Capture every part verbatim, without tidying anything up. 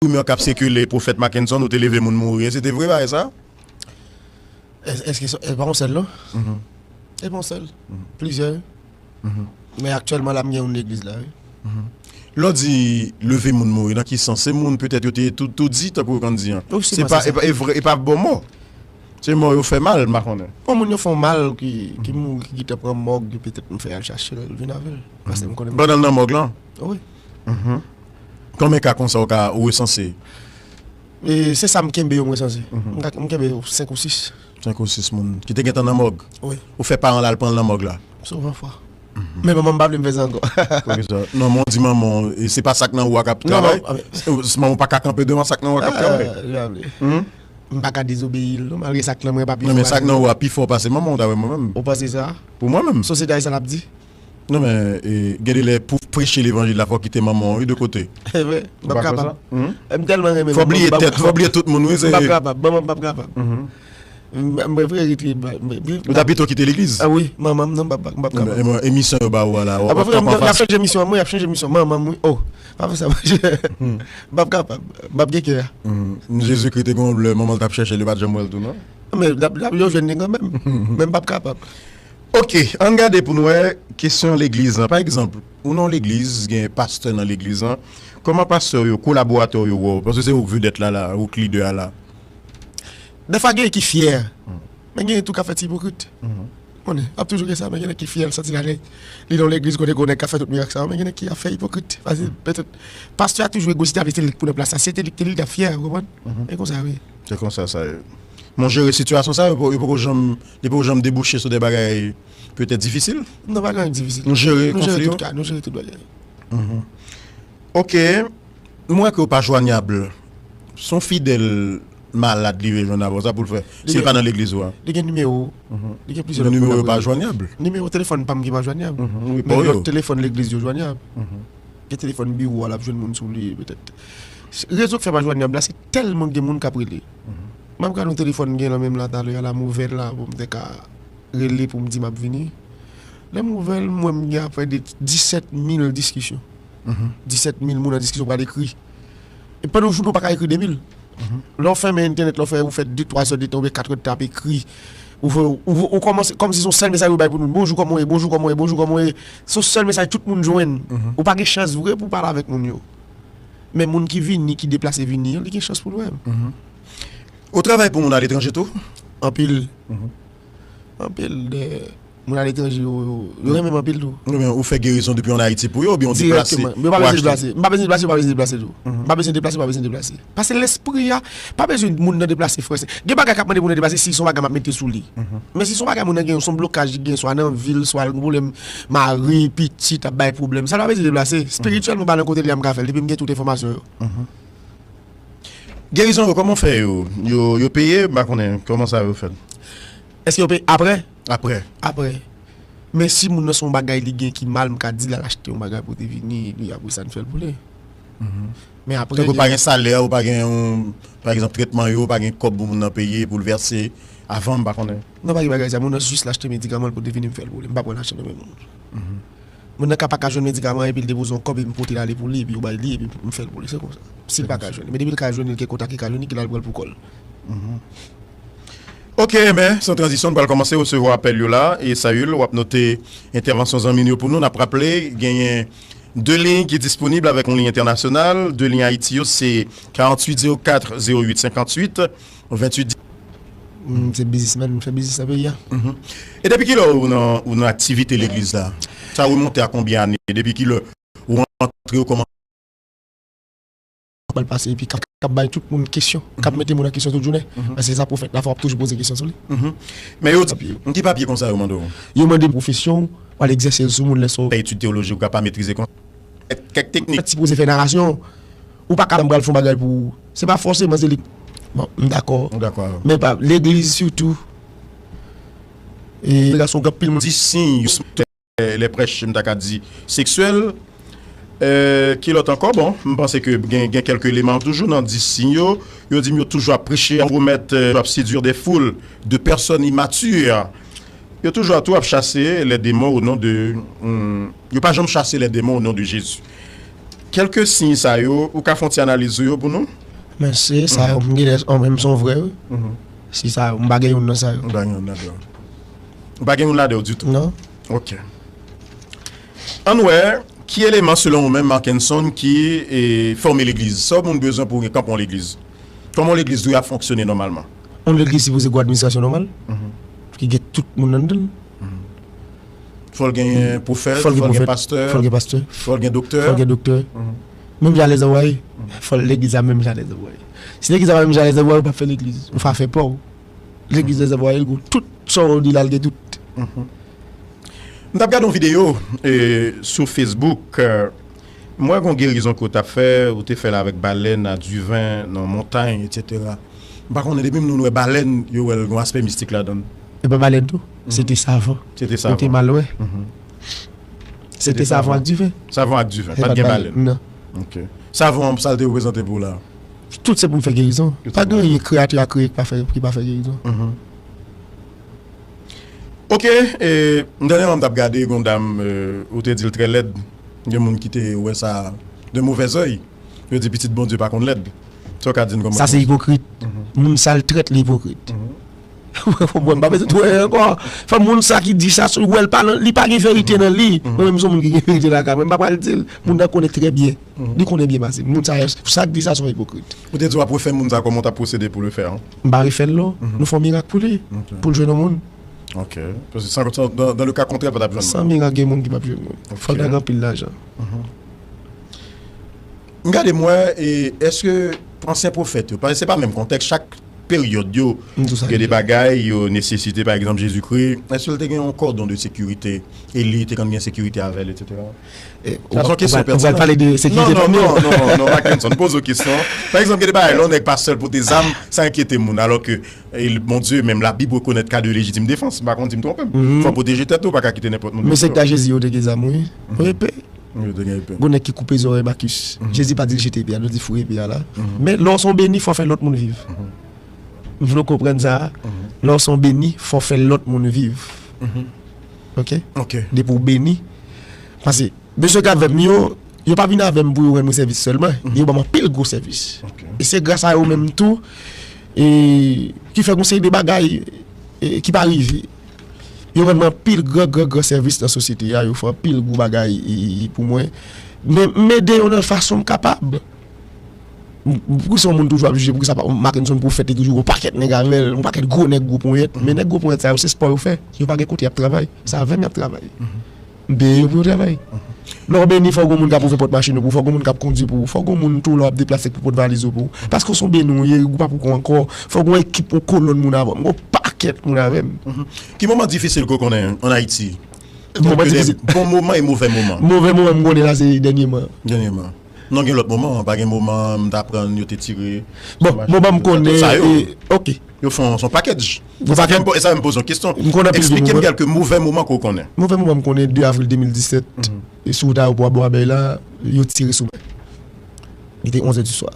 Rimè k ap sikile pwofèt Mackenson ou te leve moun mouri. Se te vre bagay sa? Èske se pa yon sèl, non? Se pa yon sèl. Plizyè. Men aktyèlman la, m gen youn legliz la, wi. Lè w di leve moun mouri, nan ki sans? Se moun petèt yo te tou, toudi, tankou yo konn di an. Se pa, e pa, e vre, e pa bon mo. Se mò yo fè mal, m pa konnen. Bon, moun yo fè w mal ki, ki mouri, ki gentan pran mòg, yo petèt m fè al chache l, vin avè l. Paske m konnen. Pandan l nan mòg lan? Wi. Konbyen ka konsa ou ka, ou resanse? E se sa m kenbe yo, m resanse. M ka, m kenbe senk ou sis. Senk ou sis moun ki te gentan nan mòg. Wi. Ou fè paran l al pran l nan mòg la? Souvan fwa. Men manman m pa vle m fè sa ankò. Non, men w di manman w, e se pa sa k nan ou a k ap travay? Manman w pa ka kanpe devan sa k nan ou a k ap travay? M pa ka dezobeyi l, non, malgre sa k nan mwen pa pi fò. Non, men sa k nan ou a pi fò pase manman w, daprè mwen menm. Ou panse sa? Pou mwen menm. Sosyete ayisyen ap di. Non, men, e, gen de lè pou preche levanjil la, fò w kite manman w, wi, de kote. E vre, m p ap kapab. M tèlman renmen manman m, m p ap kapab. Fò w bliye tèt, fò w bliye tout moun, wi. M p ap kapab, manman m p ap kapab. M, m prefere rete. Ou ta pito kite legliz? A wi, manman m, non, m p ap, m p ap kapab. E misyon yo ba ou a la? A, pa vre, y ap chanje misyon an, mwen, y ap chanje misyon manman m, wi. O, pa fè sa, monchè. M p ap kapab. M p ap gen kè a. Jezikri te gen yon lè, manman l t ap chèche l, yo pa t janm wè l tou, non? Men, l ap, l ap, yo jwenn li kanmenm. Men m p ap kapab. Ok, ann gade pou n wè kesyon legliz lan. Pa egzanp, ou nan yon legliz, gen pastè nan legliz lan. Kòman pastè w yo, kolaboratè w yo wè w? Paske se ou k vedèt la, la, ou k lidè a la. Dèfwa, gen ki fyè. Men gen tou k ap fè ti ipokrit. Konnen, ap toujou gen sa, men gen ki fyè, l santi l alèz. Li nan yon legliz kote gen yon nèg k ap fè tout mirak sa yo, men gen ki ap fè ipokrit. Paske petèt, pastè a toujou egosantrik, se li k pou nan plas la. Si se te li k te li, li t ap fyè, ou konprann? E konsa, wi. Se konsa sa ye. Men w jere sitiyasyon sa, yo po-, yo poko janm, li poko janm debouche sou de bagay petèt difisil? Non, pa gen anyen k difisil. Nou jere konfli yo? Nou jere tout ka, nou jere tout bagay. Ok. M wè ke w pa jwanyab. Se yon fidèl malad li vle jwenn avè w, sa pou l fè? Si l pa nan legliz ou a. Li gen nimewo. Li gen plizyè lòt moun. Nimewo yo pa jwanyab? Nimewo telefòn pa m ki pa jwanyab. Men lòt telefòn legliz yo jwanyab. Gen telefòn biwo a, l ap jwenn moun sou li, petèt. Rezo k fè pa jwanyab la, se tèlman gen moun k ap rele. M ap gade yon telefòn gen nan men m la talè a, la m ouvè l la, pou m te ka rele pou m di m ap vini. Lè m ouvè l, m wè m gen aprè de disèt mil diskisyon. Disèt mil moun an diskisyon pral ekri. E pandan yon jounen, ou pa ka ekri de mil. Lè w fèmen entènèt, lè w fè, ou fè de, twa zè de tan oubyen kat è de tan ap ekri. Ou fè, ou, ou kòmanse, kòmsi se yon sèl mesaj yo bay pou nou. Bonjou, kòman w ye? Bonjou, kòman w ye? Bonjou, kòman w ye? Se yon sèl mesaj tout moun jwenn. Ou pa gen chans vre pou w pale avèk moun yo. Men moun ki vini, ki deplase vini an, li gen chans pou l wè. Ou travay pou moun aletranje tou? Anpil. Anpil de moun aletranje yo, yo, yo renmen m anpil tou. Oubyen ou fè gerizon depi ann Ayiti pou yo, oubyen ou deplase pou achte? Direkteman. Yo pa bezwen deplase. M pa bezwen deplase, yo pa bezwen deplase tou. M pa bezwen deplase, yo pa bezwen deplase. Paske lespri a, pa bezwen moun nan deplase, frè. Gen bagay k ap mande moun nan deplase si se yon bagay m ap mete sou li. Men si se yon bagay moun nan gen, se yon blokaj li gen, swa nan vi l, swa l gen pwoblèm mari, pitit ap bay pwoblèm, sa l pa bezwen deplase. Espirityèlman, pa nan kote li a m ka fè l, depi m gen tout enfòmasyon yo. Gerizon yo, kòman w fè yo? Yo, yo peye? M pa konnen kòman sa yo fèt. Èske yo peye aprè? Aprè. Aprè. Men si moun nan se yon bagay li gen ki mal, m ka di l al achte yon bagay pou te vini, epi apre sa n fè l pou li. Men aprè. Tankou pa gen salè, ou pa gen yon, pa egzanp, trètman yo, ou pa gen kòb pou moun nan peye, pou l vèse avan, m pa konnen. Non, pa gen bagay sa. Moun nan jis l achte medikaman l pou te vini, m fè l pou li. M pa pran lajan nan men moun. Moun nan ka pa ka jwenn medikaman epi l depoze yon kòb epi m pote l ale pou li epi yo bay li epi m fè l pou li. Se konsa. Si l pa ka jwenn li. Men depi l ka jwenn li, l gen kontak li ka jwenn li, ki l al pran l pou kò l. Ok, men, san tranzisyon, n pral kòmanse resevwa apèl yo la. E Sayil, w ap note entèvansyon zanmi n yo pou nou. N ap raple, genyen de liy ki disponib avèk yon liy entènasyonal. De liy Ayiti yo, se karanntuit zewo kat zewo uit senkantuit. Venntuit. M se biznismèn, m fè biznis nan peyi a. E depi kilè ou nan, ou nan aktivite legliz la? Sa remonte a konbyen ane? Depi kilè ou rantre, ou kòmanse? Mal pase, epi k ap, k ap bay tout moun kesyon, k ap mete moun an kesyon tout jounen. Paske se sa pwofèt la fè, w ap toujou poze kesyon sou li. Men yo di, ki papye konsa yo mande w? Yo mande pwofesyon w, w al egzèse l sou moun lè sa w fè etid teyoloji, ou ka pa metrize kèk teknik. Ti poze fè narasyon. Ou pa ka, m pral fè yon bagay pou ou. Se pa fòseman se li. Bon, m dakò. Ou dakò avè m. Men pa legliz sitou. E gason, gen anpil moun di siy, lè prèch, m ta ka di, seksyèl. Euh, ki lòt ankò? Bon, m panse ke gen, gen kèlke eleman toujou nan di siy yo. Yo di m yo toujou ap preche, ap pwomèt, euh, ap sedui de foul de pèsòn imatire. Yo toujou ap tou ap chase lè demon o non de, hmm, yo pa janm chase lè demon o non de Jezi. Kèlke siy sa yo, ou ka fè yon ti analiz sou yo pou nou? Men se sa yo, m gen lè, an menm se yon vrè, wi. Si sa yo, m pa gen youn nan sa yo. M pa gen youn ladan. M pa gen youn ladan ditou. Non. Ok. Ann wè, ki eleman selon ou menm, Markenson, ki e, fòme legliz? Sa moun bezwen pou gen kanpe yon legliz? Kòman yon legliz dwe ap fonksyone nòmalman? Yon legliz sipoze gen administrasyon nòmal, ki gen tout moun anndan l. Fò l gen pwofèt, fò l gen pastè, Fò l gen pastè, fò l gen doktè. Fò l gen doktè. Menm jan lèzanvwaye, fò legliz la menm jan lèzanvwaye. Si legliz la pa menm jan lèzanvwaye, ou p ap fè legliz. Ou pa fè pa w. Legliz lèzanvwaye, l gen tout sa w di la, l gen tout. M t ap gade yon videyo e, sou Facebook. E, m wè gon gerizon ke w t ap fè, ou te fè l avèk balèn a diven nan montay, etsetera. M pa konnen, depi m nou wè balèn, yo wè l gon aspè mistik ladan l. E pa balèn tou. Se te savan. Se te Ou te savan. Mal wè. Se te savan ak diven. Savan ak diven, pa t gen balèn. Non. Ok. Savan an, sa l te reprezante pou ou la? Tout se pou m fè gerizon. Pa gen anyen kreyati a kreye ki pa fè, ki pa fè gerizon. Ok, e, dènyèman m t ap gade, gon dam, e, ou te di l trè lèd. Gen moun ki te wè sa de movèzèy. Yo di pitit Bondye pa konn lèd. Sa w ka di n kòman? Sa se ipokrit. Moun sa l trèt, li ipokrit. Mwen m pa bezwen twè ankò. Fò moun sa ki di sa, sou wè l pa nan, li pa gen verite nan li. Mwen menm se yon moun ki gen verite lakay mwen, m pa pral di l. Moun nan konnen trè byen. Li konnen byen pase m. Moun sa, sa k di sa se yon ipokrit. Ou te di w ap refè moun sa, kòman w t ap pwosede pou l fè an? M pa refè l non. Nou fè yon mirak pou li. Pou l jwenn yon moun. Ok. Paske san, san, dans, dans le cas contraire, pa t ap jwenn moun. San mirak, gen moun ki p ap jwenn moun. Fò l ta gen anpil lajan. M gade m wè, e, èske ansyen pwofèt yo, paske se pa menm kontèks, chak peryòd yo, gen de bagay yo nesesite, pa egzanp, Jezikri, èske l te gen yon kòdon de sekirite, e li te konn gen sekirite avè l, etsetera? Sa se yon kesyon pètinant. Ou pral pale de sekirite fanmi? Non, non, non, non, non, Markenson, poze w kesyon. Pa egzanp, gen de bagay, lè yon nèg pa sèl pote zam, sa enkyete moun, alò ke e, Bondye, menm Labib rekonèt ka de lejitime defans, m pa konn si m twonpe m. Fò w pwoteje tèt ou, ou pa ka kite nenpòt moun. Men sèk a Jezi yo te gen zam, wi. Epe. Yo te gen epe. Gon nèg ki koupe zòrèy Makis. Jezi pa di l jete epe a, nou di foure epe a la. Men lè w se yon beni, fò w fè lòt moun viv. M vle w konprann sa. Lè w se yon beni, fò w fè lòt moun viv. Ok? Ok. Depi w beni. Paske mesye k avè m yo, yo pa vin avè m pou yo rann mwen sèvis sèlman. Yo ban m anpil gwo sèvis. E se gras a yo menm tou e, ki fè gon seri de bagay e, ki pa rive. Yo rann mwen anpil gran, gran, gran sèvis nan sosyete a. Yo fè anpil gwo bagay e, e, pou mwen. Men m ede yo nan fason m kapab. M, poukisa yon moun toujou ap jije, poukisa pa, Markenson pwofèt, li toujou gon pakèt nèg avè l, yon pakèt gwo nèg gwo ponyèt. Men nèg gwo ponyèt sa yo, se spò yo fè. Yo pa gen kote y ap travay. Se avè m y ap travay. M peye yo pou yo travay. Lè w beni, fò gon moun k ap ouvè pòt machin ou pou ou, fò gon moun k ap kondui pou ou, fò gon moun tou lè w ap deplase k pou pot valiz ou pou ou. Paske w se yon beni w ye, ou pa pou kont ankò. Fò gon ekip, yon kolonn moun avè w. M gon pakèt moun avè m. Ki moman difisil ke w konnen ann Ayiti? Moman difisil. Bon moman e movè moman. Movè moman m konnen la se dènyèman. Dènyèman. Non, gen lòt moman, pa gen moman m t aprann yo te tire. Bon, moman m konnen, sa yo, e, ok. Yo fè yon, se yon package. Yon package. E sa m poze yon kesyon. M konnen anpil de Eksplike m moman. Kèlke movè moman ke w konnen. Movè moman m konnen de avril de mil disèt, e sou wouta ayewopò a Bò Abèy la, yo tire sou mwen. Li te onz è di swa.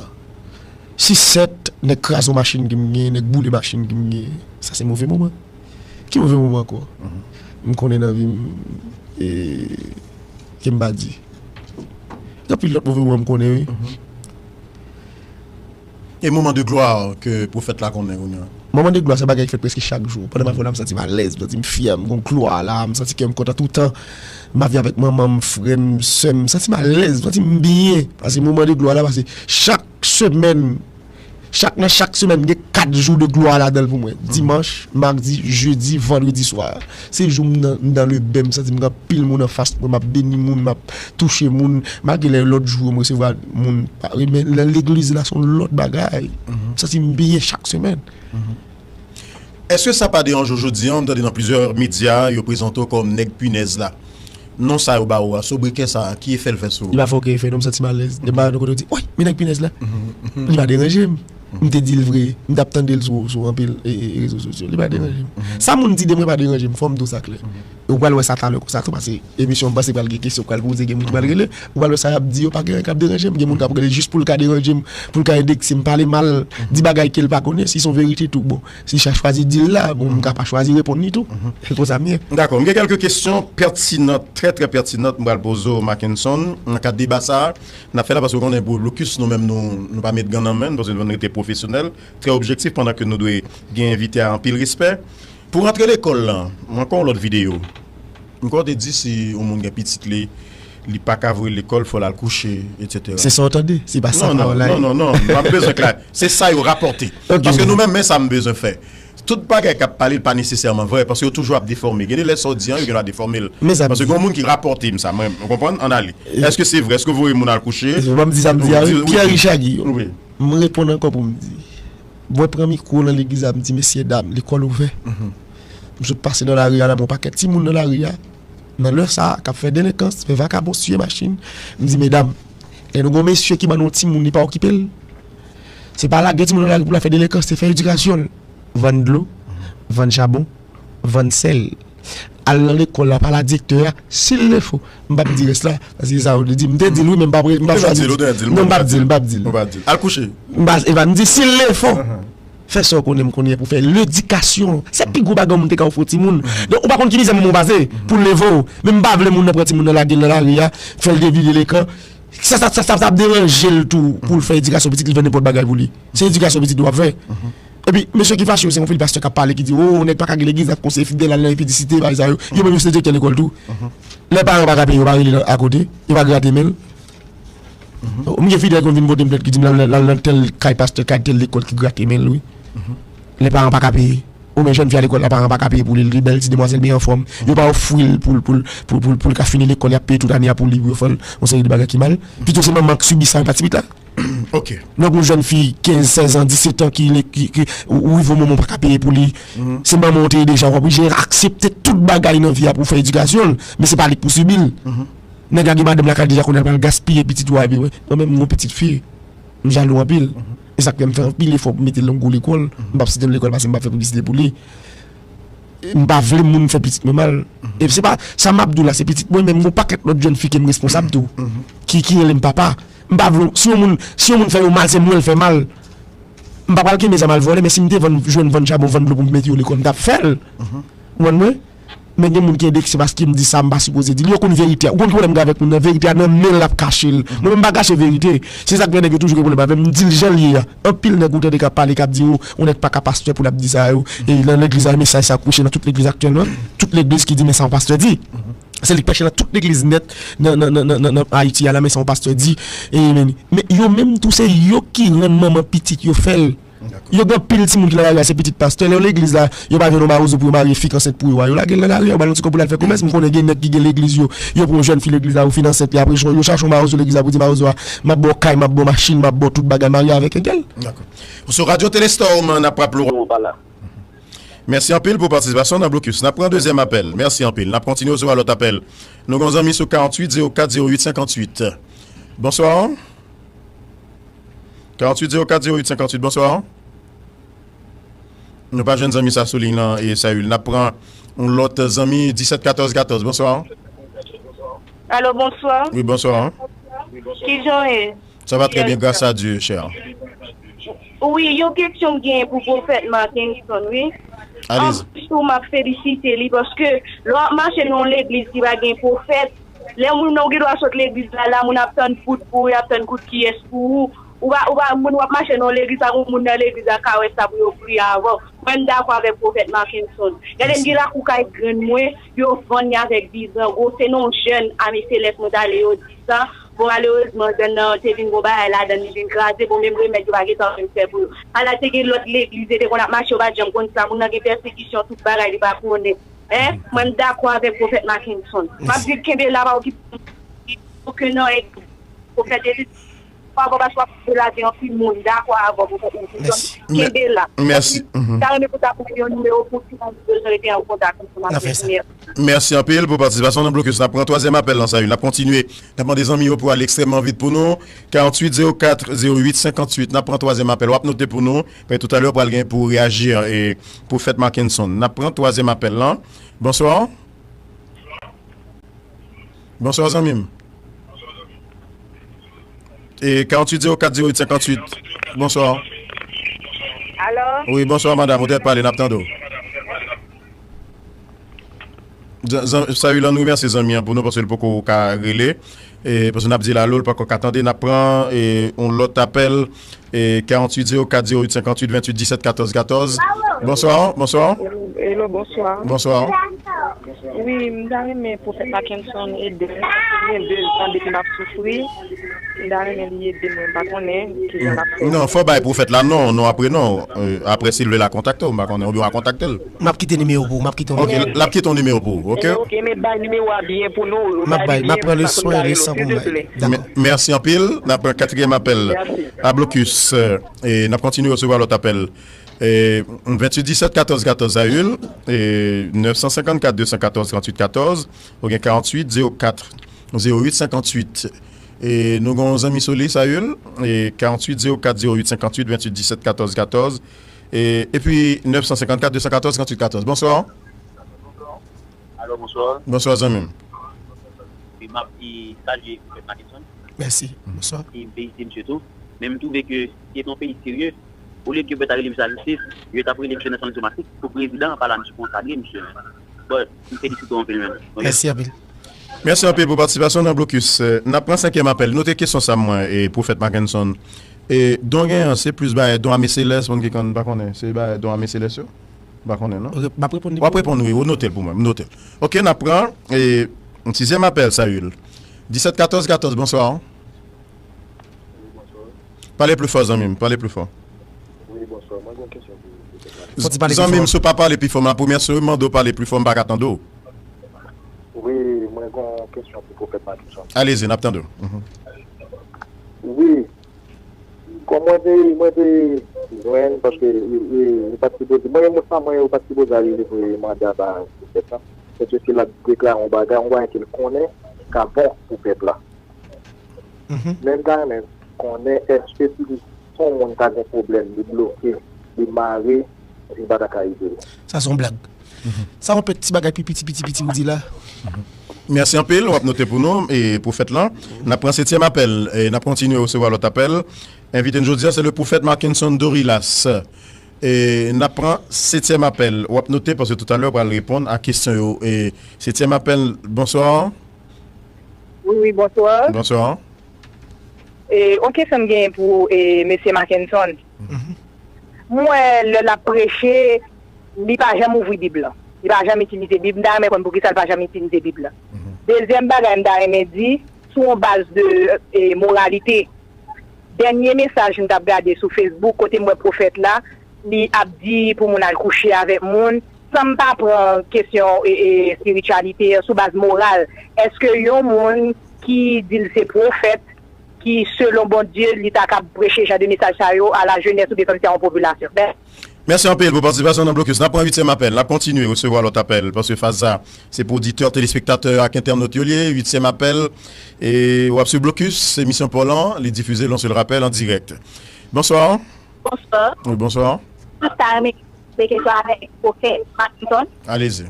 Sis, sèt, nèg kraze yon machin ke m gen, nèg boule machin ke m gen. Sa se movè moman. Ki movè moman ankò? M konnen nan vi m, e, ke m pa di. Gen anpil lòt movè moman m konnen, wi. E moman de glwa ke pwofèt la konnen kounye a? Moman de glwa, se bagay ki fèt prèske chak jou. Pandan m ap fè l la, m santi m alèz, m santi m fyè, m gon glwa la, m santi kè m kontan toutan. M ap viv avèk manman m, frè m, sè m, m santi m alèz, m santi m byen. Paske moman de glwa la, paske chak semèn, chak, nan chak semèn, gen kat jou de glwa ladan l pou mwen. Dimanch, madi, jedi, vandredi swa. Se jou m nan, m dans le bain, m santi m gen anpil moun anfas mwen, m ap beni moun, m ap touche moun. Malgre lè lòt jou yo m resevwa moun, pa, men nan legliz la se yon lòt bagay. M santi m byen chak semèn. Èske sa pa deranje w jodi a, m tande nan plizyè medya, yo prezante w kòm nèg pinèz la? Non sa yo ba ou a, sobrikè sa a, ki efè l fè sou ou? Li pa fè okenn efè non, m santi m alèz. Gen bagay nan kote yo di, woy, men nèg pinèz la. Li pa deranje m. M te di l vre, m t ap tande l sou, sou anpil e, e, rezo sosyo. Li pa deranje m. Sa moun di de mwen pa deranje m, fò m di w sa klè. Ou pral wè sa talè konsa tou, paske emisyon an panse pral gen kesyon, pral poze, gen moun ki pral rele. Ou pral wè sa y ap di yo pa gen anyen k ap deranje m. Gen moun k ap rele jis pou l ka deranje m, pou l ka endekse m, pale mal, di bagay ke l pa konnen. Si se yon verite tou, bon, si l chwazi di l la, bon, m ka pa chwazi reponn li tou. Se konsa m ye. Dakò, m gen kèlke kesyon pètinan, trè, trè pètinan, m pral poze w, Mackenson, nan kad deba sa a. N ap fè la paske w konnen pou blokis, nou menm, nou, nou pa met gan nan men n, paske nou rete pwofesyonèl, trè objektif, pandan ke nou dwe gen envite a anpil respè. Pou rantre lekòl la, m ankò yon lòt videyo. M kwè w te di si yon moun gen pitit li, li pa ka voye l lekòl, fò l al kouche, etsetera. Se sa w tande? Se pa sa pawòl la ye? Non, non, non, non, m ap bezwen klè. Se sa yo rapòte. Ok. Paske nou menm, men sa m bezwen fè. Tout bagay k ap pale, l pa nesesèman vrè, paske yo toujou ap defòme. Gen de lè sa w di an, yo gen dwa defòme l. Paske gen yon moun ki rapòte m sa, mwen, ou konprann? Ann ale. Èske se vre? Èske w voye moun al kouche? Ban m di sa m di a, wi. Pierre Richard Guillaume. Wi. M reponn ankò pou m di. Mwen pran mikwo nan legliz la, m di, "Mesye dam, lekòl ouvè." M sot pase nan lari a la, m wè yon pakèt timoun nan lari a, nan lè sa a, k ap fè delenkans, fè vakabon, siye machin. M di, "Medam, lè nou gen yon mesye ki ban nou yon timoun, li pa okipe l. Se pa lage timoun nan lari pou l al fè delenkans, se fè edikasyon l." Vann dlo, vann chabon, vann sèl. Al nan lekòl la, pale a direktè a, s'il le faut. M p ap di rès la, paske se sa yo te di. M te di l wi, men m pa pre-, m pa chwazi di. Non, m p ap di l, m p ap di l. Ou pa di l. Al kouche. M pa, e pa m di, s'il le faut. Fè sa w konnen m konnen pou fè ledikasyon. Se pi gwo bagay yon moun te ka ofri yon timoun. Donk, ou pa konn ki mizè manman w pase pou l leve w. Men m pa vle moun nan pran timoun nan lage l nan lari a, fè l devye lekòl. Sa, sa, sa, sa, sa ap deranje l tou pou l fè edikasyon pitit li, fè nenpòt bagay pou li. Se edikasyon pitit li w ap fè. Epi, mesye ki fache yo, se yon fil pastè k ap pale, ki di, "O, nèg pa ka gen legliz, ap konseye fidèl, al nan epitisite, bagay sa yo." Yo menm, yo se direktè lekòl tou. Lè paran pa ka peye, yo pa rele l akote, yo pa grate men l. M gen fidèl ki konn vin pote m plent, ki di m l al, l al nan tèl kay pastè, kay tèl lekòl ki grate men l, wi. Lè paran pa ka peye. Oubyen jèn fi a lekòl la, paran pa ka peye pou li, li bèl, ti demwazèl byen anfòm. Yo pa ofri l pou l, pou l, pou, pou, pou l ka fini lekòl, y ap peye tout ane a pou li, pou yo fè l yon seri de bagay ki mal. Pito se manman k sibi sa, pa timoun la. Ok. Donk, yon jèn fi kenz, sèz an, disèt an ki, ki, ki ou, ou rive yon moman ou pa ka peye pou li. Se manman w te ye deja, w oblije aksepte tout bagay nan vi a pou fè edikasyon l, men se pa li k pou sibi l. Nèg la gen madanm lakay deja, kounye a l pral gaspiye pitit ou a, epi mwen menm, m gon pitit fi, m jalou anpil. E sa k fè m fè anpil efò pou mete l nan gwo lekòl. M p ap site non lekòl paske m p ap fè piblisite pou li. M pa vle moun fè pitit mwen mal. E se pa sa m ap di w la, se pitit mwen, men m gon pakèt lòt jèn fi ke m responsab tou. Ki, ki rele m papa. M pa vle, si yon moun, si yon moun fè yo mal, se mwen l fè mal. M pa pral kenbe zam al vòlè, men si m te vann, jwenn vann chabon, vann dlo pou m mete yo lekòl, m t ap fè l. Ou konprann mwen? Men gen moun ki endekse paske m di sa m pa sipoze di l. Yo konn verite a. Ou konn pwoblèm gen avèk moun nan, verite a nan men l l ap kache l. Mwen menm m pa kache verite. Se sa k fè nèg yo toujou gen pwoblèm avè m. M di l jan l ye a. Anpil nèg ou tande k ap pale, k ap di, "O, yon nèg pa ka pastè pou l ap di sa yo." E nan legliz la, mesaj sa kouche nan tout legliz aktyèlman. Tout legliz ki di, "Men sa yon pastè di." Se li k preche nan tout legliz nèt nan, nan, nan, nan, nan, nan Ayiti a la, "Men sa yon pastè di." E, men, men yo menm tou, se yo ki rann manman pitit yo fè l. Yo gen anpil timoun ki nan lari a, se pitit pastè. Lè yo legliz la, yo pa jwenn yon mawozo pou yo marye fi k ansent pou yo a. Yo lage l nan lari a, yo ba l yon ti kòb pou l al fè komès. M konnen gen nèg ki gen legliz yo. Yo pran yon jèn fi legliz la, yo fin ansent li. Apre, yo chache yon mawozo legliz la pou di mawozo a, "M ap ba w kay, m ap ba w machin, m ap ba w tout bagay, marye avèk entèl." Dakò. Sou Radio Telestorm, n ap raple w. Mèsi anpil pou patisipasyon nan blokis. N ap pran dezyèm apèl. Mèsi anpil. N ap kontinye resevwa lòt apèl. Nou gen yon zanmi sou karanntuit zewo kat zewo uit senkantuit. Bonswa. Karanntuit zewo kat zewo uit senkantuit, bonswa. Nou pa jwenn zanmi sa sou liy nan, e, Sayil. N ap pran yon lòt zanmi, disèt katòz katòz, bonswa. Alo, bonswa. Wi, bonswa. Kijan w ye? Sa va trè byen, gras a Dye, chè. Wi, yon kesyon m genyen pou Pwofèt Mackenson, wi. Alezi. Anplis tou, m ap felisite li paske lè w ap mache nan yon legliz ki pa gen pwofèt, lè moun nan, ou gen dwa sot legliz la, la, moun ap tann fout pou ou, y ap tann kout kiyès pou ou. Ou pa, ou pa, moun w ap mache nan yon legliz, pa gen moun nan legliz la ka wè sa pou yo priye avè w. Mwen, m dakò avèk Pwofèt Mackenson. Gade, m gen lakou kay grann mwen, yo vann li avèk bizango. Se nan yon jèn Ame Selès mwen t ale, yo di sa. Bon, malerezman, jèn nan te vin gon bagay ladan l, li vin kraze. Bon, menm remèd yo pa gentan menm fè pou yo. Ala te gen lòt legliz, yo te konn ap mache, yo pa t janm konn sa. Moun nan gen pèsekisyon, tout bagay, li pa konnen. Hein? Mwen, m dakò avèk Pwofèt Mackenson. M ap di l kenbe la, pa okipe okenn nan pwofèt Eli. Papa, paske w ap lage anpil moun dakò avè w pou fè konfizyon. Kenbe la. Mèsi. Mwen ta renmen pou ta pou yon nimewo pou si moun bezwen rete an kontak ansanm avèk nou. Mèsi. Mèsi anpil pou patisipasyon nan blokis. N ap pran twazyèm apèl nan sa yo. N ap kontinye. N ap mande zanmi yo pou ale ekstrèmman vit pou nou. Karanntuit zewo kat zewo uit senkantuit. N ap pran twazyèm apèl. W ap note pou nou. Paske toutalè, w pral gen pou reyaji, e, Pwofèt Mackenson. N ap pran twazyèm apèl lan. Bonswa. Bonswa, zanmi m. E, karanntuit zewo kat zewo uit senkantuit. Bonswa. Alo? Wi, bonswa, madanm. Ou te pale, n ap tande w. Zan- zan- Sayil, ann remèsye zanmi an pou nou, paske l poko ka rele. E, paske n ap di l alo, l poko ka tande. N ap pran, e, yon lòt apèl. E, karanntuit zewo kat zewo uit senkantuit venntuit disèt katòz katòz. Bonswa, bonswa. Hello, bonswa. Bonswa. Wi, m ta renmen Pwofèt Mackenson ede m. Gen de zan depi m ap soufri. M ta renmen li ede mwen. M pa konnen kijan l ap fè. Non, fò bay pwofèt la non, non apre non. E, apre si l vle l a kontakte w, m pa konnen, oubyen w a kontakte l. M ap kite nimewo pou ou, m ap kite yon nimewo. Ok, l ap kite yon nimewo pou ou, ok? Ok, men bay nimewo a byen pou nou. M ap bay, m ap pran le swen, le san pou m bay. Dakò. Mèsi anpil. N ap pran katriyèm apèl a blokis. E n ap kontinye resevwa lòt apèl. E, venntuit disèt katòz katòz, Sayil, e, nèf san senkannkat de san katòz tranntuit katòz, oubyen karanntuit zewo kat zewo uit senkantuit. E, nou gen yon zanmi sou li, Sayil, e, karanntuit zewo kat zewo uit senkantuit venntuit disèt katòz katòz, e, epi nèf san senkannkat de san katòz tranntuit katòz. Bonswa. Alo, bonswa. Bonswa, zanmi m. Wi, m ap, e, salye Pwofèt Mackenson. Mèsi. Bonswa. E m felisite misye tou. Men m twouve ke si se te yon peyi serye, olye ke yo ta rele misye a jistis, yo t ap rele misye Nelson Diomatic pou prezidan, pa la misye konsa dwe misye. Bon, m felisite w anpil menm. Ok? Mèsi anpil. Mèsi anpil pou patisipasyon w nan blokis. E, n ap pran senkyèm apèl. Note kesyon sa mwen, e, Pwofèt Mackenson. E, don gen an, se plis bagay don ame selès, moun ki konn pa konnen. Se bagay don ame selès yo? M pa konnen, non? Ok, m ap reponn li pou ou. W ap reponn, wi, ou note l pou mwen, m note l. Ok, n ap pran, e, yon sizyèm apèl, Sayil. Disèt katòz katòz, bonswa. Pale pli fò, zanmi m, pale pli fò. Wi, bonswa. Mwen gen yon kesyon pou, pou Fò ti pale pli fò. Zanmi m, si w pa pale pi fò, m la premyè sou mande w pale pli fò, m pa ka tande w. Wi, mwen gen yon kesyon pou Pwofèt Mackenson. Alezi, n ap tande w. Mhm. Wi. Kòm mwen te, mwen te jwenn, paske, e, e, yo pa t sipoze, mwen, moun sa mwen, yo pa t sipoze al voye manda ba Pwofèt la. Paske si l ap deklare yon bagay, yon bagay ke l konnen ka bon pou pèp la. Mhm. Men m ta renmen konnen, èske si yon moun ta gen pwoblèm, li bloke, li mare, li pa ta ka ede l? Sa se yon blag. Mhm. Sa yon peti bagay pi piti, piti, piti ou di la. Mhm. Mèsi anpil, w ap note pou nou, e, Pwofèt lan. N ap pran setyèm apèl, e, n ap kontinye resevwa lòt apèl. Envite n jodi a, se le Pwofèt Mackenson Dorilas. E, n ap pran setyèm apèl. W ap note, paske toutalè, w pral reponn a kesyon yo. E, setyèm apèl, bonswa. Wi, wi, bonswa. Bonswa. E, yon kesyon m genyen pou, e, mesye Mackenson. Mhm. M wè lè l ap preche, li pa janm ouvri Bib lan. Li pa janm itilize Bib. M ta renmen konn poukisa l pa janm itilize Bib lan. Mhm. Dezyèm bagay m ta renmen di, sou yon baz de, e, moralite. Dènye mesaj m t ap gade sou Facebook, kote m wè pwofèt la, li ap di pou moun al kouche avèk moun, san m pa pran kesyon, e, e, espirityalite an sou baz moral. Èske yon moun ki di l se pwofèt, ki, selon Bondye, li ta kab preche jan de mesaj sa yo a la jenès oubyen kòmsi a yon popilasyon? Mèsi. Mèsi anpil pou patisipasyon nan blokis. N ap pran uityèm apèl. N ap kontinye resevwa lòt apèl, paske faz sa, se pou oditè, telespektatè ak entènot yo l ye. Uityèm apèl. E w ap swiv blokis, emisyon pa w lan, li difize, yon sèl rapèl, an dirèk. Bonswa. Bonswa. Wi, bonswa. Mwen ta renmen poze kesyon avèk pwofèt Mackenson. Alezi.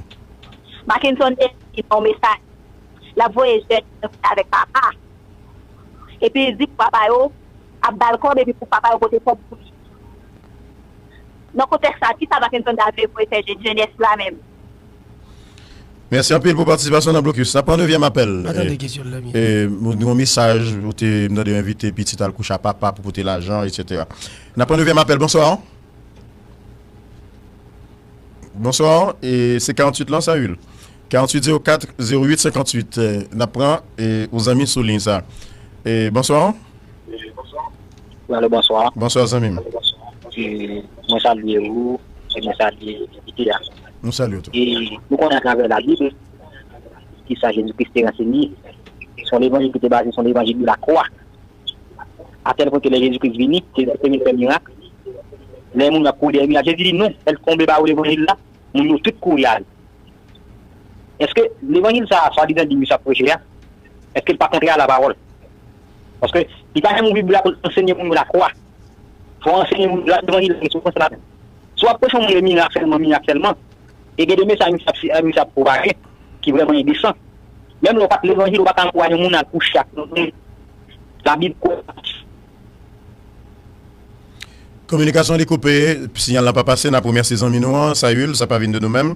Mackenson te di nan yon mesaj, l ap voye jèn avèk papa. Epi li di pou papa yo ap ba l kòb, epi pou papa yo pote kòb pou li. Nan kontèks sa, kisa Mackenson ta vle pou fè jè-, jenès la menm? Mèsi anpil pou patisipasyon nan blokis. N ap pran dezyèm apèl. Pa tande kesyon l la byen. E, e, nou gen yon mesaj, ou te, m tande w envite pitit al kouche a papa pou pote lajan, etsetera. N ap pran dezyèm apèl. Bonswa. Bonswa, e se karanntuit lan, Sayil. Karanntuit zewo kat zewo uit senkantuit, e, n ap pran, e, yon zanmi sou liy sa. E, bonswa. Alo, bonswa. Bonswa, zanmi m. E, mwen salye ou, e mwen salye envite a. Nou salye w tou. E nou konnen atravè Labib, kisa Jezi Kris te ansenye, se yon levanjil ki te baze sou levanjil de lakwa. Atèl pwen ke lè Jezi Kris vini, Jezi Kris te vin fè mirak. Lè moun yo ap kouri dèyè mirak, Jezi di non, lè l tonbe ba yo levanjil la, moun yo tout kouri ale. Èske levanjil sa a, swadizan di misye ap preche a, èske l pa kontrè a lapawòl? Paske li pa janm ouvri Bib la pou l ansenye moun yo lakwa. Fò w ansenye moun yo levanjil la, gen soufrans ladan l. Si w ap preche yon moun mirak sèlman, mirak sèlman, e gen de mesaj misye ap, misye ap pwopaje ki vrèman endesan. Menm lè w pa t levanjil, ou pa ka ankouraje yon moun al kouche ak yon moun. Labib kwè. Kominikasyon li koupe, siyal la pa pase, n ap remèsye zanmi nou an, Sayil, sa pa vin de nou menm.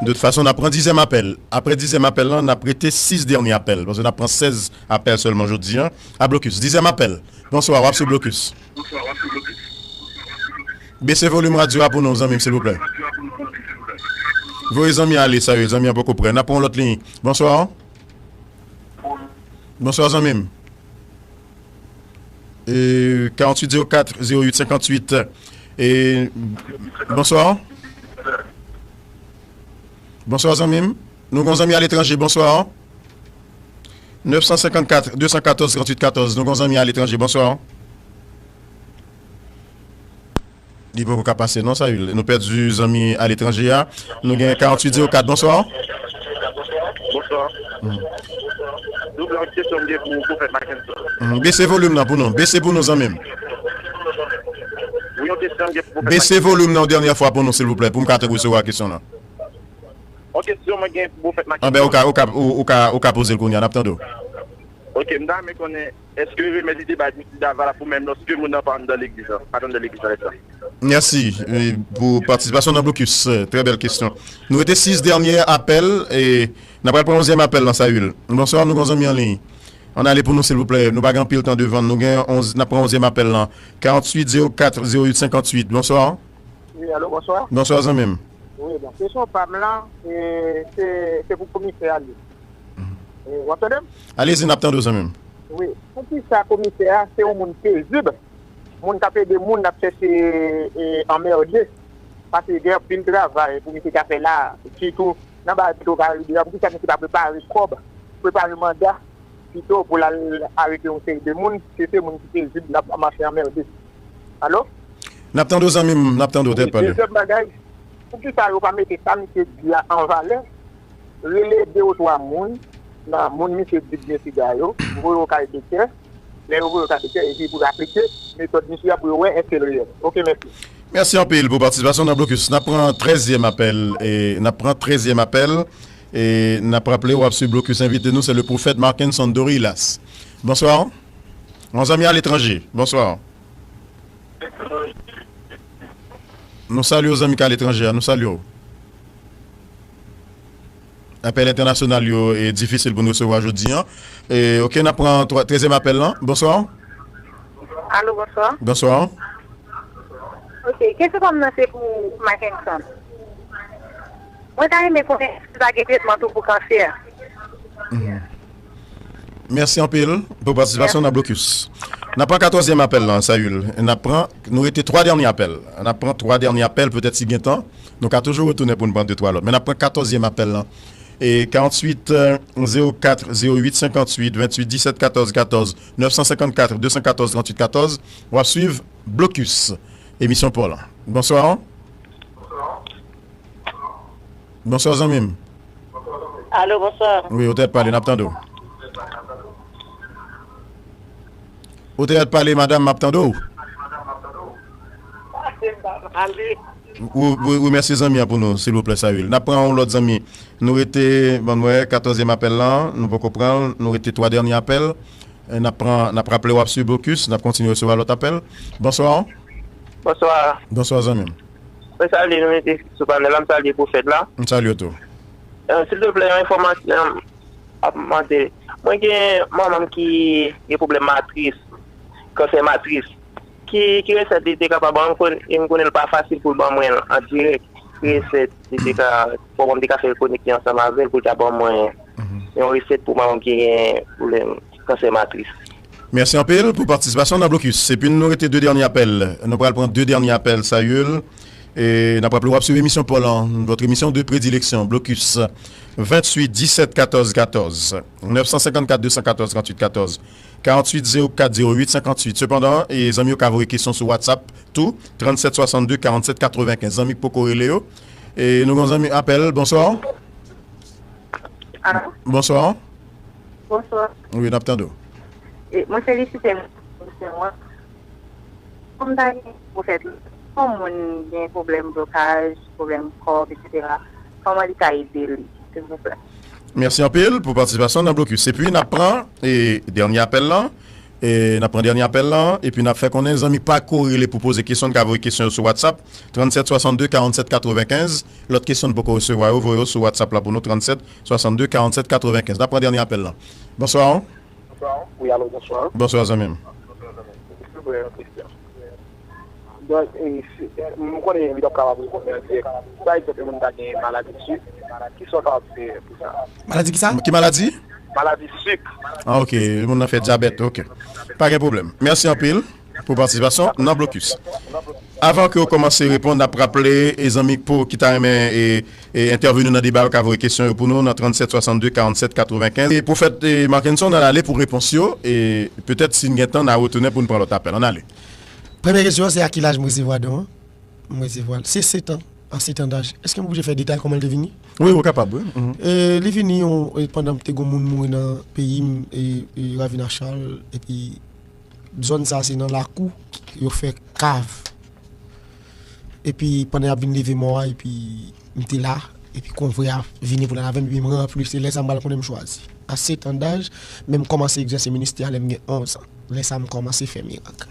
De tout fason, n ap pran dizyèm apèl. Apre dizyèm apèl lan, n ap rete sis dènye apèl, paske n ap pran sèz apèl sèlman jodi an. A blokis, dizyèm apèl. Bonswa, w ap sou blokis. Bese volim radyo a pou nou, zanmi m, silvouplè. Voye zanmi ale, Sayil, zanmi an poko prè. N ap pran yon lòt liy. Bonswa. Bonswa, zanmi m. E, karant uit zewo kat zewo uit senkant uit. E, bonswa. Bonswa, zanmi m. Nou gon zanmi aletranje, bonswa. Nèf san senkannkat, de san katòz, tranntuit katòz. Nou gon zanmi aletranje, bonswa. Li poko ka pase non, Sayil. Nou pèdi zanmi aletranje a. Nou gen karant uit zewo kat. Bonswa. Bonswa. Hmm. Double kesyon m gen pou pwofèt Mackenson. Hmm. Bese volim nan pou nou. Bese pou nou, zanmi m. Wi, yon kesyon m gen pou pwofèt Mackenson. Bese volim nan yon dènye fwa pou nou, silvouplè, pou m ka resevwa kesyon nan. Yon kesyon mwen gen pou pwofèt Mackenson. Anben, ou ka, ou ka, ou, ou ka, ou ka poze l kounye a, n ap tande w. Ok, m ta renmen konnen, èske remèd li te bay pou sida valab pou menm lòske moun nan pa anndan legliz la, pa t anndan legliz la lè sa? Mèsi, e, pou patisipasyon nan blokis. E, trè bèl kesyon. Nou rete sis dènye apèl, e n ap pral pran onzyèm apèl lan, Sayil. Bonswa, nou gon zanmi an liy. Ann ale pou nou, silvouplè. Nou pa gen anpil tan devan n. Nou gen onz, n ap pran onzyèm apèl lan. Karant uit zewo kat zewo uit senkant uit. Bonswa. Wi, alo, bonswa. Bonswa, zanmi m. Wi, bon, kesyon pa m lan, e, se, se pou komisè a li. Mhm. E, w ap tande m? Alezi, n ap tande w, zanmi m. Wi. Poukisa komisè a se yon moun pezib, moun k ap ede moun, k ap chèche, e, anmède? Paske gen anpil travay pou misye ka fè la, sitou nan bagay Petro Karibe a, poukisa misye pa prepare kòb, prepare manda, pito pou l al arete yon seri de moun, ke se moun ki pezib, l ap mache anmède? Alo? N ap tande w, zanmi m, n ap tande w, tèt pale. Dezyèm bagay, poukisa yo pa mete sa misye di a an valè? Rele de ou twa moun nan moun misye di byen sida yo, voye yo kay doktè, lè yo voye yo kay doktè, epi pou yo aplike metòd misye a pou yo wè èske l reyèl. Ok, mèsi. Mèsi anpil pou patisipasyon nan blokis. N ap pran trèzyèm apèl, e n ap pran trèzyèm apèl, e n ap raple w ap swiv blokis, envite nou se le pwofèt Markenson Dorilas. Bonswa. Yon zanmi aletranje. Bonswa. Nou salye w, zanmi k aletranje a, nou salye w. Apèl entènasyonal yo, e, difisil pou n resevwa jodi an. E, ok, n ap pran twa, trèzyèm apèl lan. Bonswa. Alo, bonswa. Bonswa. Ok, kesyon pa m nan se pou Mackenson. Mwen ta renmen konnen si pa gen tretman tou pou kansè. Mhm. Mèsi anpil pou patisipasyon nan blokis. N ap pran katòzyèm apèl lan, Sayil. N ap pran, nou rete twa dènye apèl. N ap pran twa dènye apèl, petèt si gen tan, nou ka toujou retounen pou n pran de twa lòt. Men n ap pran katòzyèm apèl lan. E karant uit zewo kat zewo uit senkant uit, venntuit disèt katòz katòz, nèf san senkannkat de san katòz tranntuit katòz, w ap swiv blokis, emisyon pa w lan. Bonswa. Bonswa, zanmi m. Alo, bonswa. Wi, ou tèt pale, n ap tande w. Ou tèt pale, madanm, m ap tande w. Ou, ou, ou remèsye zanmi an pou nou, silvouplè, Sayil. N ap pran yon lòt zanmi. Nou rete, ban m wè, katòzyèm apèl lan, nou poko pran l, nou rete twa dènye apèl. E n ap pran, n ap raple w ap swiv blokis, n ap kontinye resevwa lòt apèl. Bonswa. Bonswa. Bonswa, zanmi m. Mwen salye nou mete sou panèl la, m salye pwofèt la. M salye w tou. E, silteplè, yon enfòmasyon ap mande. Mwen gen manman m ki gen pwoblèm matris, kansè matris. Ki, ki resèt li te ka ba mwen? M konn-, m konnen l pa fasil pou l ban mwen l an dirèk. Ki resèt li te ka, fò mwen te ka fè konekte ansanm avè l pou l ta ban mwen yon resèt pou manman m ki gen pwoblèm kansè matris. Mèsi anpil pou patisipasyon nan blokis. Epi nou rete de dènye apèl. Nou pral pran de dènye apèl, Sayil. E n ap raple w ap swiv emisyon pa w lan, votre émission de prédilection, blokis, venntuit disèt katòz katòz, nèf san senkannkat de san katòz tranntuit katòz, karanntuit zewo kat zewo uit senkanntuit. Sepandan, e zanmi yo ka voye kesyon sou WhatsApp tou, trannsèt swasannde karannsèt katrevenkenz. Zanmi k poko rele yo. E nou gon zanmi apèl, bonswa. Alo? Bonswa. Bonswa. Wi, n ap tande w. E, mwen felisite misye mwen. Kòm ta gen pwofèt, yon moun gen pwoblèm blokaj, pwoblèm kòb, etsetera, kòman li ka ede li, silvouplè? Mèsi anpil pou patisipasyon nan blokis. Epi n ap pran e, dènye apèl lan. E, n ap pran dènye apèl lan. Epi n ap fè konnen zanmi k pako rele pou poze kesyon, n ka voye kesyon yo sou WhatsApp. Trannsèt swasannde karannsèt katrevenkenz. Lòt kesyon n poko resevwa yo, voye yo sou WhatsApp la pou nou. Trannsèt swasannde karannsèt katrevenkenz. N ap pran dènye apèl lan. Bonswa. Wi, alo, bonswa. Bonswa, zanmi m. Donk, e, si, e, m konnen li p ap kapab reponn mwen dirèk. Pa egzanp, yon moun ta gen maladi sik, kisa w kapab fè pou sa? Maladi kisa? Ki maladi? Maladi sik. Ah, ok. Moun nan fè dyabèt. Ok. Pa gen pwoblèm. Mèsi anpil pou patisipasyon nan blokis. Avan ke w kòmanse reponn, n ap raple, e, zanmi k po, ki ta renmen, e, e, entèveni nan deba, yo ka voye kesyon yo pou nou nan trannsèt swasannde karannsèt katrevenkenz. E, pwofèt, e, Markenson, n al ale pou repons yo. E petèt, si n gen tan, n a retounen pou n pran lòt apèl. Ann ale. Premye kesyon an, se a ki laj m resevwa don an? M resevwa l. Se sèt an, an sèt an daj. Èske m oblije fè detay kòman l te vini? Wi, ou kapab, wi. Mhm. E, li vini yon, e, pandan m te gon moun mouri nan peyi m, e, e, Ravin a Chal, epi zòn sa se nan lakou yo fè kav. Epi pandan y ap vin leve mò a, epi m te la, epi konvwa a vini pou l al avè m, epi m ranpli, se lè sa m pral konnen m chwazi. A sèt an daj, men m kòmanse egzèse ministè a lè m gen onz an. Lè sa m kòmanse fè mirak.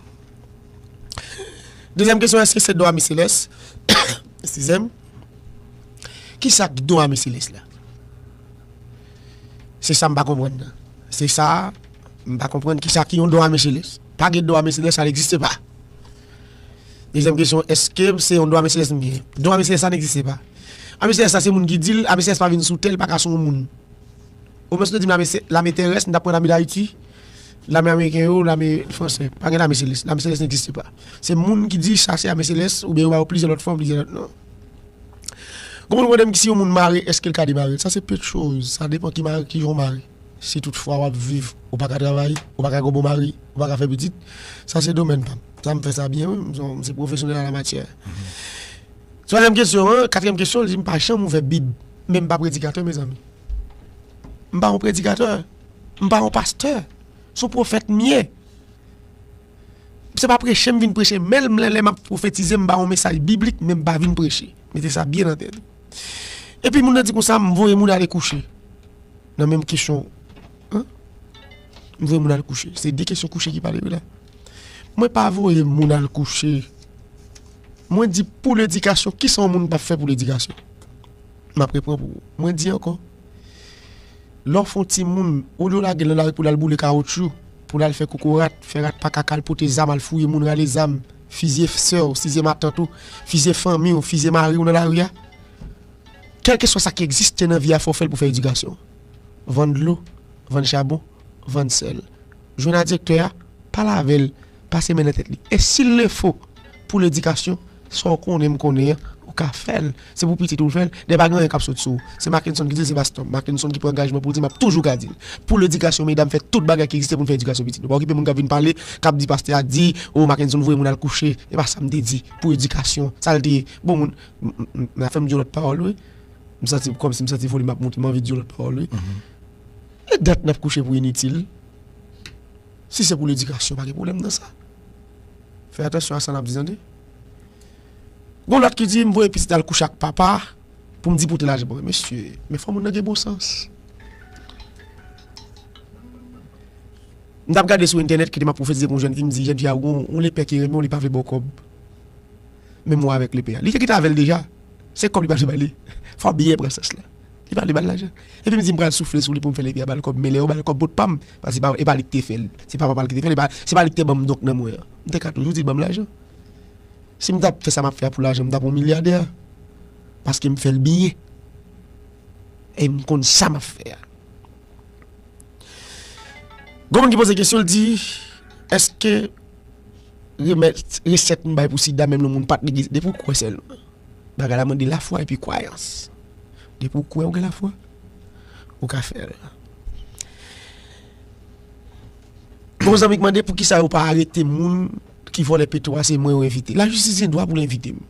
Dezyèm kesyon, èske se don ame selès? Eskize m. Kisa ki don ame selès la? Se sa m pa konprann nan. Se sa, m pa konprann kisa ki yon don ame selès. Pa gen don ame selès, sa n egziste pa. Dezyèm kesyon, èske se yon don ame selès m gen? Don ame selès, sa n egziste pa. Ame selès, sa se moun ki di l, ame selès pa vin sou tè, li pa ka sou yon moun. Omwen si w te di m lame se-, lame terès, m t ap pran lame Dayiti, lame ameriken yo, lame fransè. Pa gen lame selès. Lame selès n egziste pa. Se moun ki di sa se lame selès, oubyen yo ba yo plizyè lòt fòm, plizyè lòt non. Gon moun mande m si yon moun mare, èske l ka demare l? Sa se peu de choses. Sa depann ki mare, ki jan w mare. Si toutfwa w ap viv, ou pa ka travay, ou pa ka gon bon mari, ou pa ka fè pitit, sa se domèn pa m. Sa m fè sa byen, wi. M se, m se pwofesyonèl an la matyè. Twazyèm kesyon an, katriyèm kesyon, li di m pa janm ouvè Bib. Men m pa predikatè, mezanmi. M pa yon predikatè. M pa yon pastè. Se yon pwofèt m ye. Se pa preche m vin preche, men m lè, lè m ap pwofetize, m ba yon mesaj biblik, men m pa vin preche. Mete sa byen nan tèt ou. Epi moun nan di konsa, m voye moun ale kouche. Nan menm kesyon, hein? M voye moun al kouche. Se de kesyon kouche ki pale wi la. Mwen pa voye moun al kouche. Mwen di pou ledikasyon, kisa yon moun p ap fè pou ledikasyon? M ap repran pou ou. Mwen di ankò, lè w fè yon timoun, olye w lage l nan lari pou l al boule kawotchou, pou l al fè kokorat, fè rat pa kaka, al pote zam, al fouye moun, rale zam, fizye sè w, fizye matant ou, fizye fanmi w, fizye mari w nan lari a, kèlkeswa sa ki egziste nan vi a, fò w fè l pou fè edikasyon. Vann dlo, vann chabon, vann sèl. Jwenn a direktè a, pale avè l, pase men nan tèt li. Et s'il le faut, pou ledikasyon, sa w konnen m konnen an, ou ka fè l. Se pou pitit ou l fè l, dè pa gen anyen k ap sot sou ou. Se Mackenson ki di l, se pa Storm. Mackenson ki pran angajman pou l di, m ap toujou ka di l. Pou ledikasyon, medam, fè tout bagay ki egziste pou n fè edikasyon pitit nou. Pa okipe moun k ap vin pale, k ap di pastè a di, o, Mackenson voye moun al kouche. E pa sa m te di. Pou edikasyon, sa l te ye. Bon, moun, m, m, m, m, fè m di yon lòt pawòl, wi. M santi m kòmsi m santi vole m ap monte, m anvi di yon lòt pawòl, wi. Mhm. E dat n ap kouche pou initil. Si se pou ledikasyon, pa gen pwoblèm nan sa. Fè atansyon a sa n ap di, tande. Gon lòt ki di, m voye pitit al kouche ak papa pou m di pote lajan ban mwen. Mesye, men fò moun nan gen bon sans. M t ap gade sou entènèt kote m ap pwofetize pou yon jèn fi, m di, jèn fi a, gon, yon lepè ki renmen w, li pa vle ba w kòb. Menm mwen avèk lepè a. Li te kite avè l deja. Se kòb li pral bay li. Fò w byen pran sans la. Li pral li ba l lajan. Epi m di m pral soufle sou li pou m fè lepè a ba l kòb. Men lè yo ba l kòb, bout pa m. Paske se pa, e pa li ki te fè l. Se pa papa l ki te fè l. E pa, se pa li ki te ban m donk nan mwen an. M te ka toujou di l ban m lajan. Si m t ap fè sa m ap fè a pou lajan, m t ap yon milyadè. Paske m fè l byen. E m konn sa m ap fè a. Gon moun ki poze kesyon, l di, èske remèd, resèt m bay pou sida, menm lè moun pa t legliz, depi w kwè sèlman. Bagay la mande lafwa epi kwayans. Depi w kwè, ou gen lafwa, ou ka fè l. Gon zanmi k mande poukisa yo pa arete moun ki vòlè petwo a, se mwen yo envite. Lajistis gen dwa pou l envite m.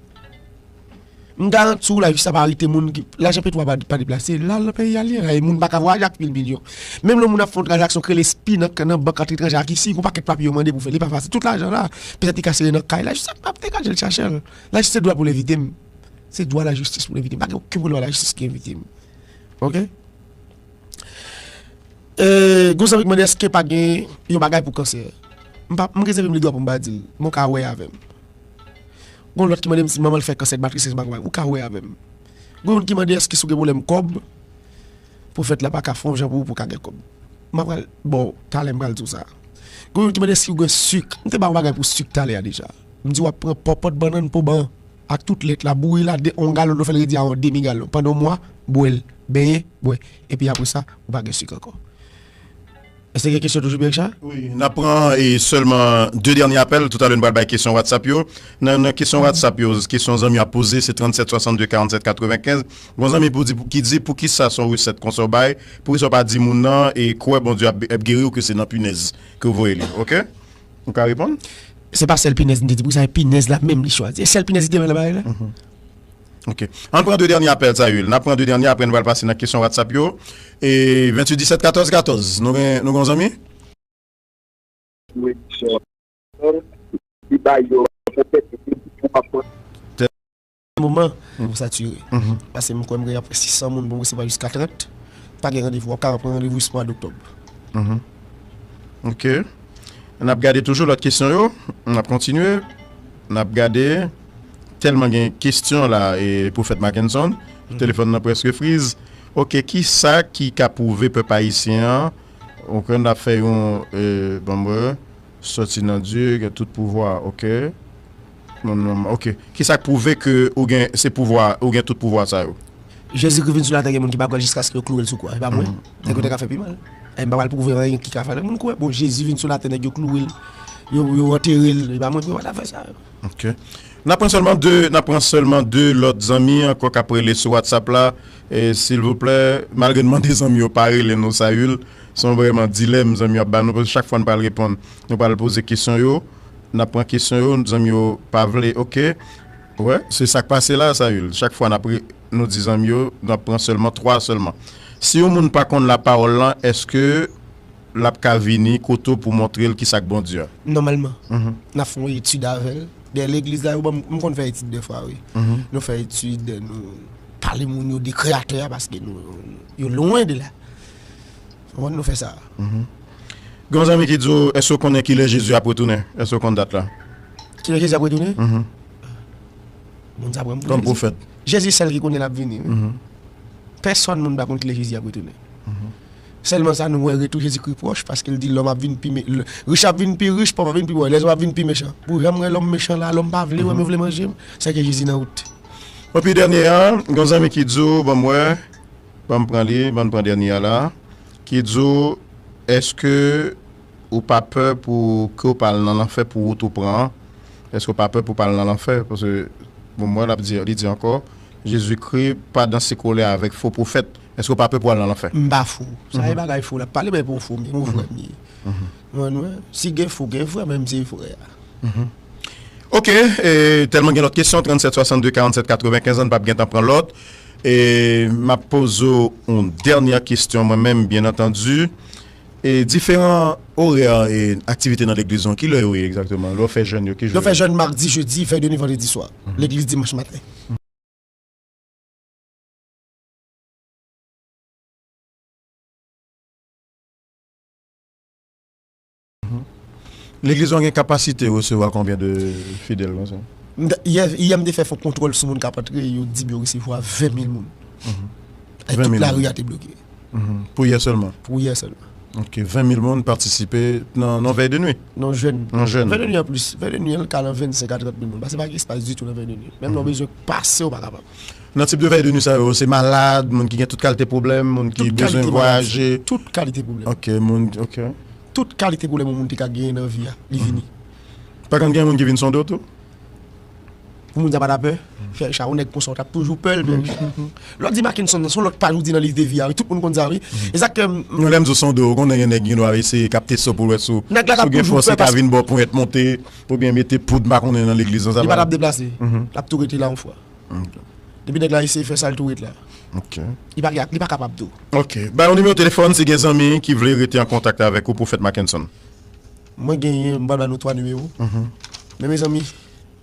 M garanti w, lajistis ap arete moun ki, lajan petwo a pa, pa deplase, l al nan peyi a li ye, e moun pa ka vwayaje ak mil milyon. Menm lè yon moun ap fè yon tranzaksyon, k rele spi nan, nan bank aletranje ak isi, gon pakèt papye yo mande pou fè, li pa fasil. Tout lajan la, petèt li ka sere nan kay, lajistis ap, ap degaje l chache l. Lajistis se dwa pou l envite m. Se dwa lajistis pou l envite m. Pa gen okenn pwoblèm ak lajistis ki envite m. Oke? E, gon zanmi ki mande èske pa gen yon bagay pou kansè. M pa, m rezève m lidwa pou m pa di l, men w ka wè avè m. Gon lòt ki mande m si manman l fè kansè de matris, èske pa gen bagay, ou ka wè avè m. Gon moun ki mande èske si w gen pwoblèm kòb, pwofèt la pa ka fè yon jan pou ou pou w ka gen kòb. M ap pral, bon, talè m pral di w sa. Gon moun ki mande si w gen sik. M te ba yon bagay pou sik talè a deja. M di w ap pran pòpòt bannann po ban ak tout lèt la, boure ladan yon galon dlo, fè l redi a yon demi galon. Pandan yon mwa, bwè l, benyen, bwè. Epi apre sa, ou pa gen sik ankò. Èske gen kesyon toujou, Pierre Richard? Wi, n ap pran e sèlman de dènye apèl. Toutalè, nou pral bay kesyon WhatsApp yo. Nan, nan kesyon WhatsApp yo, kesyon zanmi yo ap poze, se tranntsèt swasanndde karannsèt katrevenkenz. Gon zanmi pou di, ki di, poukisa se yon resèt konsa w bay? Poukisa w pa di moun nan e kwè Bondye ap, ap geri w, ke se nan pinèz ke w voye li? Oke? Ou ka reponn? Se pa sèl pinèz m te di, poukisa se pinèz la menm li chwazi? E sèl pinèz li te wè nan bagay la? Mhm. Ok. Ann pran de dènye apèl, Sayil. N ap pran de dènye, apre n pral pase nan kesyon WhatsApp yo. E venntuit disèt katòz katòz. Nou gen, nou gen yon zanmi? Wi, misye. Li bay yo pwofèt pou ap pran. Moman, m satire. Mhm. Paske m kwè m gen apre sis san moun pou m resevwa jiska trant. Pa gen randevou, w ap ka pran randevou jis mwa doktòb. Mhm. Ok. N ap gade toujou lòt kesyon yo. N ap kontinye. N ap gade. Tèlman gen kesyon la, e, Pwofèt Mackenson. Mhm. Telefòn nan prèske friz. Ok, kisa ki ka pwouve pèp ayisyen an? Ok, n ap fè yon, e, bon, mwen, sòti nan Dye, gen tout pouvwa, ok. Non, non, ok. Kisa k pwouve ke ou gen, se pouvwa, ou gen tout pouvwa sa yo? Jezikri vin sou latè, gen moun ki pa kwè jiskaske yo kloure l sou kwa. E pa mwen. Mhm. Nèg yo te ka fè pi mal. E m pa pral pwouve anyen ki ka fè moun kwè. Bon, Jezi vin sou latè, nèg yo kloure l, yo, yo antere l. E pa mwen ki pa ta fè sa. Ok. N ap pran sèlman de, n ap pran sèlman de lòt zanmi ankò k ap rele sou WhatsApp la. E, silvouplè, malgre n mande zanmi yo pa rele nou, Sayil, se yon vrèman dilèm zanmi yo ap ba nou, paske chak fwa n pral reponn, nou pral poze kesyon yo. N ap pran kesyon yo, zanmi yo pa vle, ok. Wè, se sa k pase la, Sayil. Chak fwa n ap re-, nou di zanmi yo, n ap pran sèlman twa sèlman. Si yon moun pa konn lapawòl lan, èske l ap ka vini kote w pou montre l kisa k Bondye a? Nòmalman. Mhm. N ap fè yon etid avè l. Dèyè legliz la, yo ban m, m konn fè etid dèfwa, wi. Mhm. Nou fè etid, nou pale moun yo de Kreyatè a, paske nou, yo lwen de la. Konprann, nou fè sa. Mhm. Gen yon zanmi ki di w, èske w konnen kilè Jezi ap retounen? Èske w konn dat la? Kilè Jezi ap retounen? Mhm. Moun sa pran m pou Jezi. Kòm pwofèt. Jezi sèl ki konnen l ap vini, wi. Mhm. Pèsòn moun pa konn kilè Jezi ap retounen. Mhm. Sèlman sa, nou wè retou Jezikri pwòch, paske l di lòm ap vin pi me-, l-, rich ap vin pi rich, pòv ap vin pi pòv, lèzòm ap vin pi mechan. Pou janm wè lòm mechan la, lòm pa vle wè m, yo vle manje m, sèke Jezi nan wout. Epi dènye a, gen yon zanmi ki di w, ban m wè, ban m pran li, ban m pran dènye a la, ki di w, èske ou pa pè pou ke w pa al nan lanfè pou wout ou pran an? Èske w pa pè pou w pa al nan lanfè? Paske, bon, mwen, l ap di, li di ankò, Jezikri pa danse kolè avèk fo pwofèt. Èske w pa pè pou w al nan lanfè? M pa fou. Sa e bagay fou l ap pale, men pou fou m ye, pou vrè m ye. Mwen, mwen, si gen fou, gen vrè, men m se vrè a. Mhm. Ok, e, tèlman gen lòt kesyon, tranntsèt swasanndde karannsèt katrevenkenz, an n p ap gentan pran lòt. E m ap poze w yon dènye kesyon, mwen menm, byen antandi. E diferan orè e aktivite nan legliz ou, kilè yo ye egzakteman? Lè w fè jèn yo, ki jou yo ye? Lè w fè jèn madi, jedi, vè de nwi, vandredi swa. Mhm. Legliz dimanch maten. Mhm. Legliz ou an gen kapasite resevwa konbyen de fidèl konsa? M t-, yè, yè m te fè fon kontwòl sou moun k ap antre, yo di m yo resevwa ven mil moun. Mhm. E tout lari a te bloke. Mhm. Pou yè sèlman? Pou yè sèlman. Ok, ven mil moun patisipe nan, nan vèy de nwi? Nan jèn. Nan jèn. Vèy de nwi an plis. Vèy de nwi an ka nan vennsenk a trant mil moun. Paske pa gen espas ditou nan vèy de nwi. Menm lè w bezwen pase, w pa kapab. Nan tip de vèy de nwi sa yo, se malad, moun ki gen tout kalite pwoblèm, moun ki bezwen vwayaje. Tout kalite pwoblèm. Ok, moun, ok. Tout kalite pwoblèm yon moun te ka genyen nan vi a, li vini. Pa konn gen moun ki vin sonde w tou? Pou moun sa pa ta pè. Fè sa, yon nèg konsa, w t ap toujou pè l, men. Lè w di Mackenson, se yon lòt paj ou di nan liv de vi a, wi. Tout moun konn sa, wi. E sa k fè m. Yon lè m di w sonde w, konnen gen nèg gen dwa eseye kapte so pou l wè si w, si w gen fòs, li ka vin ba w ponyèt monte, oubyen mete poud, m pa konnen, nan legliz lan, sa pa. Li pa t ap deplase. L ap tou rete la yon fwa. Ok. Depi nèg la eseye fè sa, l tou ret la. Ok. Li pa, li pa kapab tou. Ok. Ba yon nimewo telefòn si gen zanmi ki vle rete an kontak avèk ou, Pwofèt Mackenson. Mwen genyen, m pral ba nou twa nimewo. Mhm. Men mezanmi,